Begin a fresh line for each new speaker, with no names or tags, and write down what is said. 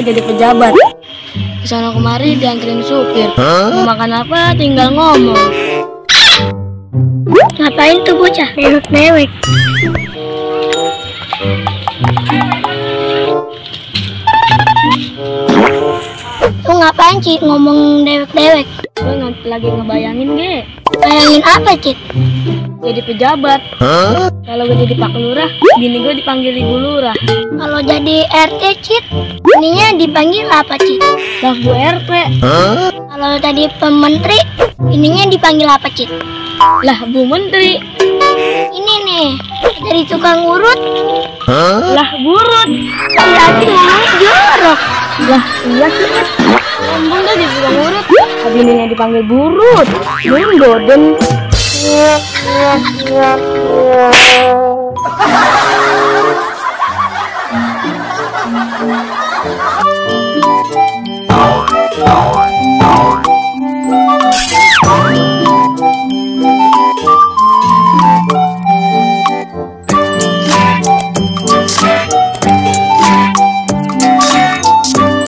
jadi pejabat. Kesana kemari dianterin supir. Mau makan apa tinggal ngomong.
Ngapain tuh bocah? Mewek-mewek. Lu ngapain Cit ngomong dewek-dewek?
Gue lagi ngebayangin
Bayangin apa Cit?
jadi pejabat. Kalau gue jadi Pak Lurah, bini gue dipanggil Ibu Lurah.
Kalau jadi RT Cit, ininya dipanggil apa Cit?
Lah gue RT.
Kalau tadi pementri, ininya dipanggil apa Cit?
Lah Bu Menteri.
Ini nih, dari tukang urut.
Lah Burut.
Berarti ngomongnya jorok.
Lah iya sih Cit. Ngomong dah jadi tukang urut. Bininya dipanggil Burut. Burut Goden.